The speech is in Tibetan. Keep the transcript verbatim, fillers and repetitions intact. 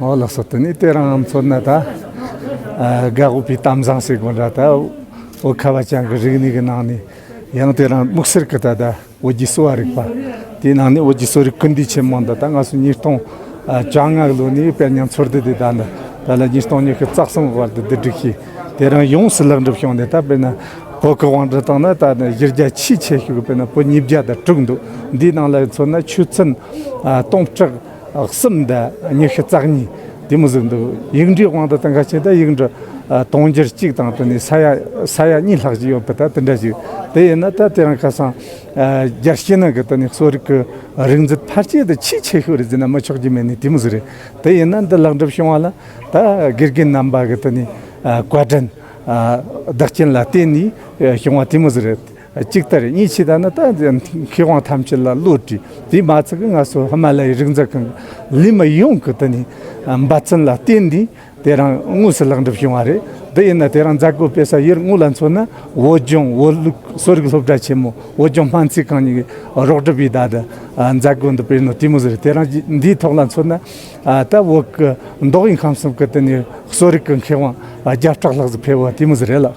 ཨོ་ལགས་སོ། དེ་ནས་དེ་རིང་ང་མཚོན་ན་ད་ཨ་དགའ་འོས་པའི་གཏམ་བཟང་ཟེར་དགོས་འདྲ། ད་འོ་ཁ་བ་ཅན་གྱི་རིག་གནས་ཀྱི་ནང་ནས་ཡང་དེ་རིང་དམིགས་བསལ་གྱི་ད་ད་བོད་ཀྱི་གསོ་བ་རིག་པ། དེའི་ནང་ནས་བོད་ཀྱི་གསོ་རིག་ཀུན་འདུས་ཆེན་མོ་འདི་ད་ང་ཚོ་ཉིས་སྟོང་བཅོ་ལྔ་ལོ་ནས་དཔེར་ན་འཚོལ་བསྡུ་དེ་ད་འདི་ད་ལ་ཉིས་སྟོང་ཉི་ཤུ་རྩ་གསུམ་བར་དུ་བསྡུ་སྒྲིག་བྱས། དེ་རིང་ཡོངས་སུ་ལེགས་འགྲུབ་བྱུང་ནས། ད་དཔེར་ན་བོད་ཀྱི་དབང་གྲགས་བཏང་ན་ད་གཞི་རྒྱ་ཆེས་ཆེ་ཤོས་ཀྱི་དཔེར་ན་བོད་ཉིས་བརྒྱ་དང་དྲུག་འདུག། འདིའི་ནང་ལ་མཚོན་ན་ཆོས་ཚན་ཨ་སྟོང་ཕྲག་གསུམ་དང་ཉི་ཤུ་རྩ་གཉིས་དེ་མོ་ཟིག་འདུག། ཡིག་འབྲུའི་དབང་དུ་བཏང་ཁ་ཆེ་ད་ཡིག་འབྲུ་ཨ་དུང་ཕྱུར་གཅིག་དང་དེ་ནས་ས་ཡ་ས་ཡ་གཉིས་ལྷག་ཅིག་ཡོད་པ། ད་དེ་འདྲ་ཞིག། དེ་ཡིན་ན་ད་དེ་རིང་ཁ་སང་ཨ་རྒྱལ་སྤྱི་ནང་གི་དེ་ནས་གསོ་རིག་གི་རིག་འཛིན་ཕལ་ཆེར་དེ་ཆེས་ཆེ་ཤོས་རེད་ཟེར་ན་མི་ཆོག་རྒྱུ་མེད་ནི་དེ་མོ་ཟིག་རེད། དེ་ཡིན་ན་འདི་ལེགས་འགྲུབ་བྱུང་བ་ལ་ད་དགེ་རྒན་རྣམ་པ་གི་དེ་ནས་ཨ་བཀའ་དྲིན་ཨ་བདག་རྐྱེན་ལ་བརྟེན་ནས་བྱུང་བ་དེ་མོ་ཟིག་རེད། གཅིག་ལྟར་གཉིས་ཆེ་ད་ནི་ད་མཁས་དབང་ཐམས་ཅད་ལ་བློ་དྲིས། དེ་མ་ཚད་ཀྱི་ང་ཚོ་ཧི་མ་ལ་ཡའི་རིག་འཛིན་ཁང་ལས་མི་ཡོངས་ཀྱི་དེ་ནས་འབད་བརྩོན་ལ་བརྟེན་ནས་དེ་རིང་དངོས་སུ་ལེགས་འགྲུབ་བྱུང་བ་རེད། དེ་ཡིན་ན་དེ་རིང་མཛད་སྒོ་སྤེལ་ས་ཡུལ་དངོས་ལ་མཚོན་ན་བོད་ལྗོངས་བོད་ལུགས་གསོ་རིག་སློབ་གྲྭ་ཆེན་མོ་བོད་ལྗོངས་སྨན་རྩིས་ཁང་གཉིས་ཀྱི་རོགས་སྒྲུབ་པའི་ད་ད་མཛད་སྒོ་འདི་སྤེལ་ནོ་དེ་མོ་ཟིག་རེད། དེ་རིང་འདིའི་ཐོག་ལ་མཚོན་ན་ད་བོད་ཀྱི་མདོ་དབུས་ཁམས་གསུམ་གྱི་དེ་ནས་གསོ་རིག་གི་མཁས་དབང་བརྒྱ་ཕྲག་ལྷག་ཙམ་ཕེབས་པ་དེ་མོ་ཟིག་རེད་ལགས།